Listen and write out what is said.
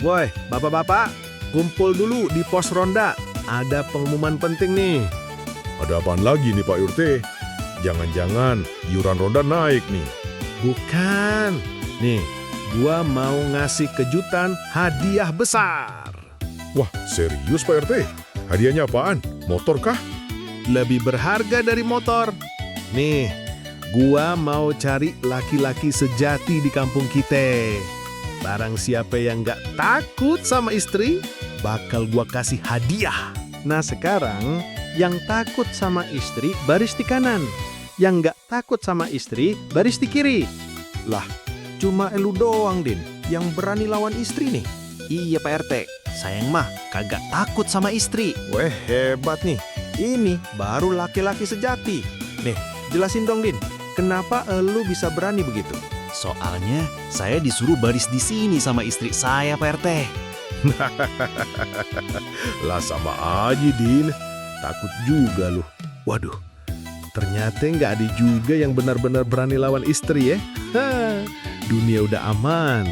Woi, bapak-bapak, kumpul dulu di pos ronda. Ada pengumuman penting nih. Ada apaan lagi nih Pak RT? Jangan-jangan iuran ronda naik nih. Bukan. Nih, gua mau ngasih kejutan hadiah besar. Wah, serius Pak RT? Hadiahnya apaan? Motor kah? Lebih berharga dari motor. Nih, gua mau cari laki-laki sejati di kampung kita. Barang siapa yang gak takut sama istri, bakal gua kasih hadiah. Nah sekarang, yang takut sama istri baris di kanan. Yang nggak takut sama istri baris di kiri. Lah, cuma elu doang, Din, yang berani lawan istri nih. Iya Pak RT, sayang mah kagak takut sama istri. Weh, hebat nih. Ini baru laki-laki sejati. Nih, jelasin dong, Din. Kenapa elu bisa berani begitu? Soalnya saya disuruh baris di sini sama istri saya Pak RT. Lah sama aja, Din. Takut juga lu. Waduh, ternyata nggak ada juga yang benar-benar berani lawan istri ya. Dunia udah aman.